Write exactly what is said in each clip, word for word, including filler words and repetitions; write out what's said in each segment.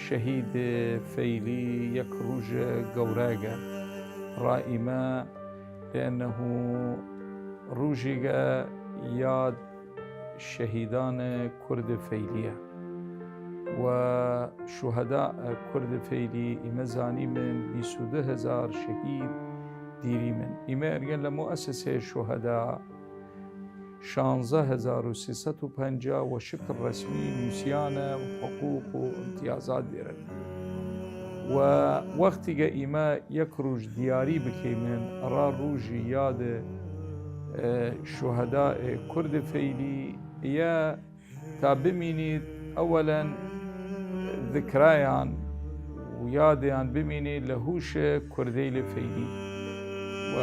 شەهید فەیلی یەک رووژ گەوراگە ئڕا ئیمە، لەئەنەهو رووژیگە یاد شەهیدان کورد فەیلیە و شوهەدا کورد فەیلی. ئیمە زانیمن بیست و دە هەزار شەهید دیریمن. ئیمە ئەرگەن لە مؤسسەی شوهەدا شانزە هەزار و سێ سەد و پەنجا وە شکڵ ڕەسمی نووسیانە حقوق و امتیازات دێرن. و وەختیگە ئیمە یەک رووژ دیاری بکەیمن ئڕا رووژ یاد، ئە، شوهەدا، ئە، کورد فەیلی، یە تا بمینید ئەوەلەن ذکرایان و یادیان بمینید لە هووش کوردەیل فەیلی. و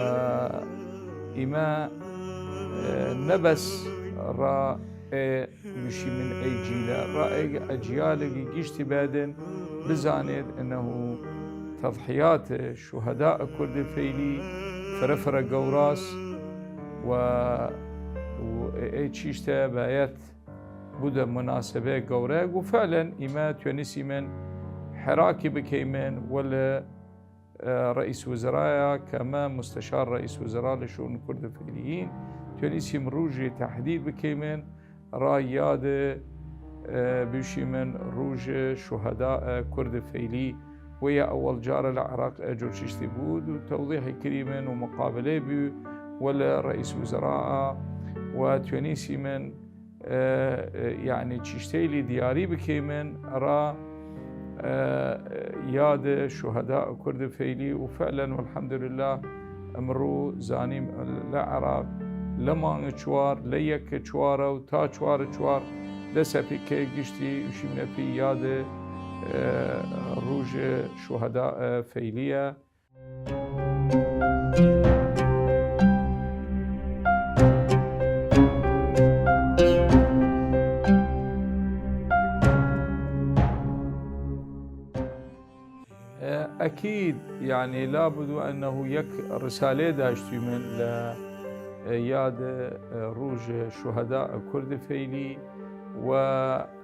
ئیمە، ئە، نەبەس ڕا، ئە، بشیمن ئەی جیلە، ڕا ئەی ئەجیالێگی گیشتی بەێدن بزانێد ئەنەهو تەضحیات شوهەدا کورد فەیلی فرە فرە گەوراس و، و ئەی چیشتە بایەت بودە مناسبەێ گەورەێگ و فعلەن ئیمە توێنیسیمن حراکی بکەیمن وەل، ئە، رئیس وزرایا کە مە مستشار رئیس وزرا لە شئون کورد فەیلیین، توێنیسیم رووژی تەحدید بکەیمن ڕا یاد، ئە، بویشیمن رووژ شوهەدا، ئە، کورد فەیلی. و یە ئەوەڵ جارە لە عراق ئە جۆر چیشتی بود و تەوضیحی کریمن و مقابلەێ بی وەل رئیس وزرا و توێنیسیمن، ئە، ئە، یەعنی چیشتەیلی دیاری بکەیمن ئڕا، ئە، یاد شوهەدا کورد فەیلی و فعلەن والحمدللە ئمڕوو زانیم لە عراق لە مانگ چوار، لە یەک چوارە و تا چوار چوار دەسە پی کە گشتی شیمنە پی یاد، ئە، رووژ شوهەدا، ئە، فەیلیە. ئەکید، یەعنی، لابد و ئەنەهو یەک رسالەێ داشتویمن لە، ئە، یاد، ئە، رووژ شوهەدا کورد فەیلی و،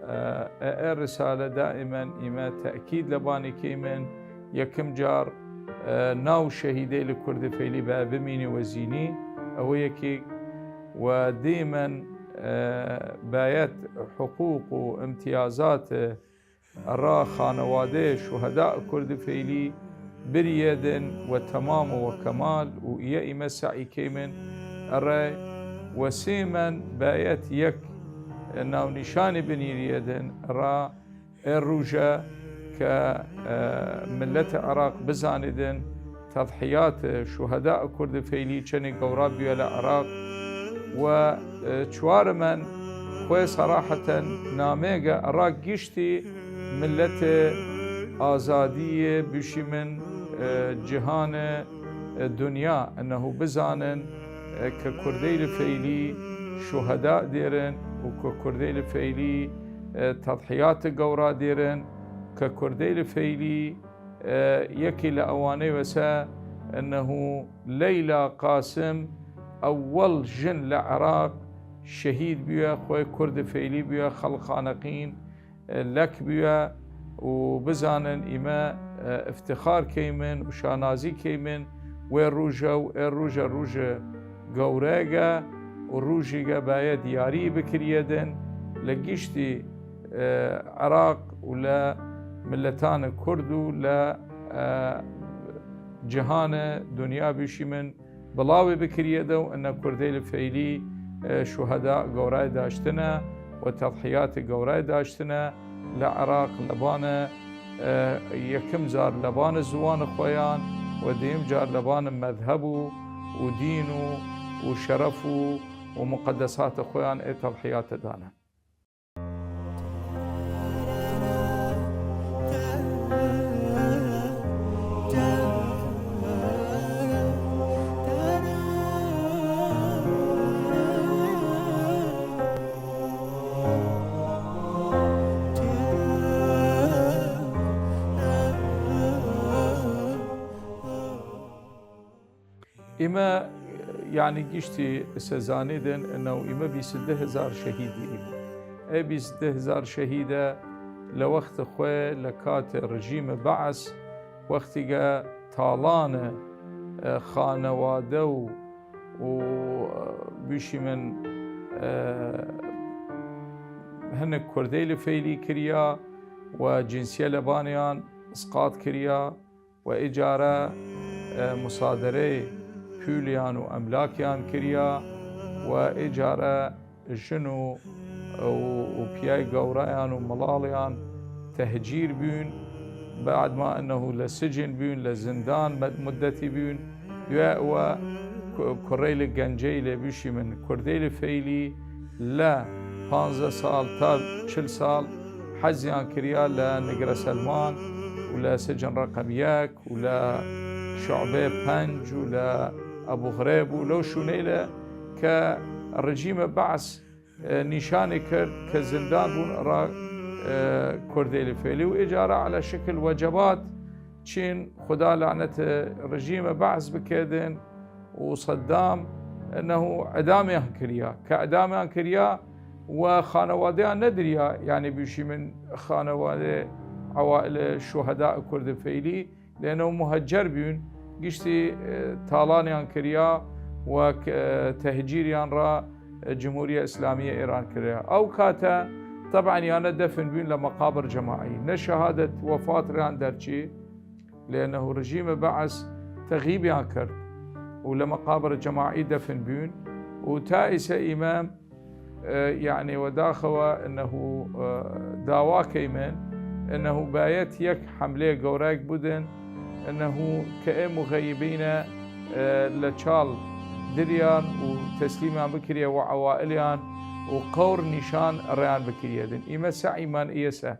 ئە، ئە، ئە رسالە دائمەن ئیمە تەئکید لەبانی کەیمن یەکم جار، ئە، ناو شەهیدەیل کورد فەیلی بایە بمینی وە زینی، ئەوە یەکیگ و دئیمەن، ئە، بایەت حقوق و امتیازات ئڕا خانەوادەێ شوهەدا کورد فەیلی بریەێدن وە تەمام و وە کەمال و ئیە ئیمە سەعی کەیمن ئڕای و سێمەن بایەت یەک ناونیشانی بنیریەێدن ئڕا ئێ رووژە کە، ئە، ملەت عراق بزانیدن تەضحیات شوهەدا کورد فەیلی چەنی گەورا بیە لە عراق و، ئە، چوارمەن خوەێ سەراحەتەن نامەێگە ئڕا گشتی ملەت ئازادی بشیمن، ئە، جهان، ئە، دنیا ئەنەهو بزانن، ئە، کە کوردەیل فەیلی شوهەدا دێرن و کە کوردەیل فەیلی، ئە، تەضحیات گەورا دێرن، کە کوردەیل فەیلی، ئە، یەکی لە ئەوانەی وەسە ئەنەهو لەیلا قاسم ئەوەڵ ژن لە عراق شەهید بیە، خوەی کورد فەیلی بیە، خەڵق خانەقین، ئە، لەک بیە و بزانن ئیمە، ئە، ئفتخار کەیمن و شانازی کەیمن وەێ رووژە و ئێ رووژە رووژە گەورەێگە و رووژیگە بایە دیاری بکریەێدن لە گشتی، ئە، عراق و لە ملەتان کورد و لە، ئە، جهان دنیا بشیمن بڵاوێ بکریەێدە و ئەنە کوردەیل فەیلی، ئە، شوهەدا گەورای داشتنە و تەضحیات گەورای داشتنە لە عراق لەبانە، ئە، یەکم جار لەبانە زوان خوەیان و دیم جار لەبانە مەذهب و، و دین و، و شەرەف و، و مقدسات خوەیان ئێ تەضحیات دانە. ئیمە، یەعنی، گشتی ئسە زانیدن ئەنەو ئیمە بیست دە هزار شەهید دیریمن. ئەی بیست دە هزار شەهیدە لە وەخت خوەێ لە کات رژیم بەعس، وەختیگە تاڵانە، ئە، خانەوادە و، و، ئە، بشیمن، ئە، هنک کوردەیل فەیلی کریا و جنسیە لەبانیان ئسقاط کریا و ئیجارە، ئە، مصادرەی پولیان و ئەملاکیان کریا و ئیجارە ژن و، و، و پیای گەورایان و مڵاڵیان تهجیر بوین، بعد ما انه لە سجن بوین، لە زندان مد-، مدتی بوین، دویا ئەوە کو-، کوڕەیل گەنجەیل بشیمن کوردەیل فەیلی لە پانزە ساڵ تا چل ساڵ حەزیان کریا لە نگرە سەلمان و لە سجن رەقەم یەک و لە شعبەێ پەنج و لە ئەبوغرێب و لەو شوونەیلە کە رژیم بەعس، ئە، نیشانی کرد کە زندان بوون ئڕا، ئە، کوردەیل فەیلی و ئیجارە عەلە شکل وەجەبات چین خودا لەعنەت رژیم بەعس بکەێدن و سەدام انه ئدامیان کریا، کە ئدامیان کریا و خانەوادەیان نەدریا، یعنی بشیمن خانەوادە عەوائل شوهەدا کورد فەیلی، لەنەو مهجر بوین، گشتی، ئە، تاڵانیان کریا و ک-، ئە، تهجیریان را جمهوری اسلامی ایران کریا. ئەو کاتە طبعا یانە دفن بوین لە مقابر جماعی، نە شهادت وفات ران دەرچی، لأنه رژیم بەعس تغییبیان کرد و لە مقابر جماعی دفن بوین و تا ئیسە ئیمە، ئە، یعنی وەداخەوە انه، ئە، داوا کەیمن انه باید یەک حملەێ گەورایگ بودن، انه کە ئێ مغیبینە، ئە، لە چاڵ دریان و تسلیمیان بکریە و عەوائلیان و قەور نیشان ئڕیان بکریەێدن. ئیمە سەعیمان ئیەسە.